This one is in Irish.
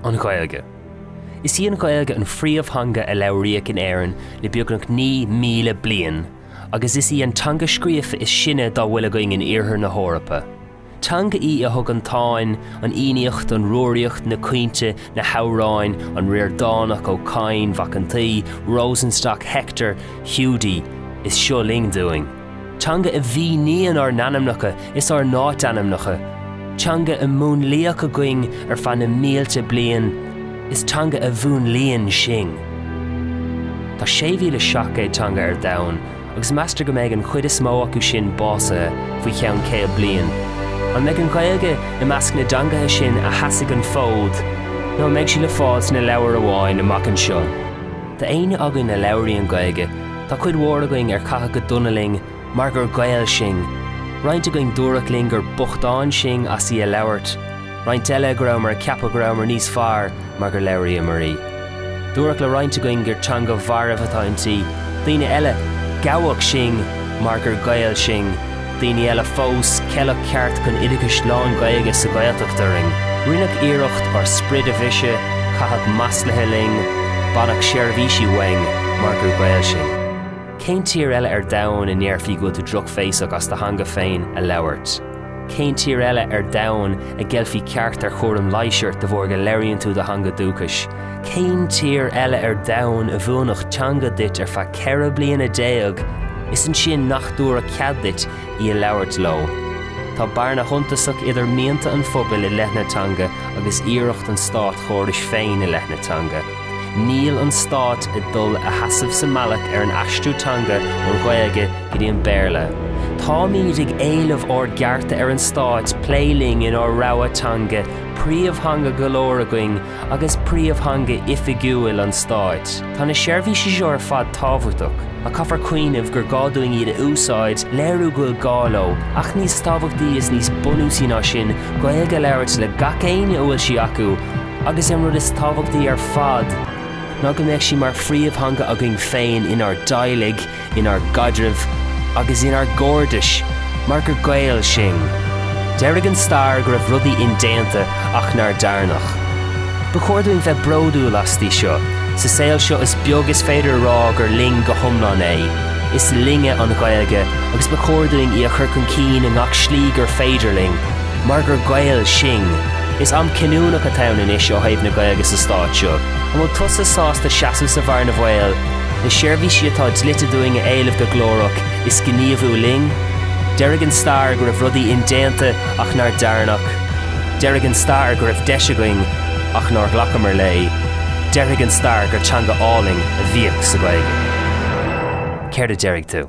An Ghaeilge. Is í an Ghaeilge an phríomhtheanga a labhraíodh in Éirinn le beagnach 9,000 bliain agus is í an teanga scríofa is sine dá bhfuil againn in iarthar na hEorpa. Teanga í a thug an Táin, an Fhiannaíocht, an Rúraíocht, na Caointe, na hamhráin, an Ríordánach, Ó Cadhain, Mac an tSaoi, Rosenstock, Hector, Hiúdaí is Seo Linn dúinn. Teanga a mhíníonn ár n-ainmneacha is ár n-áitainmneacha. Teanga a múnlaíodh againn ar feadh na mílte bliain. Is teanga a mhúnlaíonn sinn. Tá 6,700 teanga ar domhan. agus meastar go mbeidh an chuid is mó acu sin básaithe faoi cheann 100 bliain. An mbeidh an Ghaeilge i measc na dteangacha sin a sheasfaidh an fód, nó an mbeidh sí le fáil sna leabhair amháin amach anseo? D'éinne againn a labhraíonn Gaeilge, tá cuid mhór againn ar caitheadh go dona linn mar gur Gaeil sinn. Roinnt againn dúradh linn gur bochtáin sinn as í a labhairt. Roinnt eile go rabhamar ag ceapadh go rabhamar níos fearr mar gur labhraíomar í. Dúradh le roinnt againn gur teanga mharbh atá inti, daoine eile, gabhadh sinn mar gur Gaeil sinn, daoine eile fós, ceileadh ceart chun oideachais lán-Ghaeilge sa Ghaeltacht orainn. Rinneadh iarracht ár sprid a bhriseadh, caitheadh maslaithe linn, baineadh seirbhísí uainn mar gur Gaeil sinn. Cén tír eile ar domhan a ndéarfaí go bhfuil tú drochbhéasach as do theanga féin a labhairt? Cén tír eile ar domhan a gceilfí ceart ar chúram leighis ort de bharr go labhraíonn tú do theanga dúchais? Cén tír eile ar domhan a mhúinfeadh teanga duit ar feadh 14 bliana is ansin nach dtabharfadh cead duit í a labhairt leo? Tá bearna shuntasach idir mianta an phobail i leith na teanga agus iarracht an státchórais féin i leith na teanga. Níl an stát ag dul a sheasamh sa mbealach ar an aistriú teanga ón Ghaeilge go dtí an Béarla. Táimid ag éileamh ár gcearta ar an stát plé linn inár rogha teanga, príomhtheanga go leor againn agus príomhtheanga oifigiúil an stáit. Tá na seirbhísí seo ar fad tábhachtach, ach caithfear cuimhneamh gur gá dúinn iad a úsáid, léiriú go bhfuil gá leo, ach níos tábhachtaí is níos bunúsaí ná sin, Gaeilge a labhairt le gach éinne a bhfuil sí acu, Agus an rud is tábhachtaí ar fad ná go mbeadh sí mar phríomhtheanga againn féin inár dteaghlaigh, inár gcaidrimh agus inár gcairdis, mar gur Gaeil sinn. Déarfaidh an stair go raibh rudaí indéanta ach nár dearnadh. Ba chóir dúinn bheith bródúil asti seo. Sa saol seo is beag is féidir a rá gur linn go hiomlán é. Is linne an Ghaeilge agus ba chóir dúinn í a chur chun cinn i ngach slí gur féidir linn. Mar gur Gaeil sinn. Is am cinniúnach atá ann anois ó thaobh na Gaeilge sa stát seo. An bhfuil tusa sásta seasamh sa bhearna bhaoil, na seirbhísí atá dlite dúinn a éileamh go glórach is gníomhú linn? Déarfaidh an stair go raibh rudaí indéanta ach nár dearnadh. Déarfaidh an stair go raibh deis againn ach nár ghlacamar léi. Déarfaidh an stair gur teanga álainn a bhíodh sa Ghaeilge. Céard a déarfaidh tú?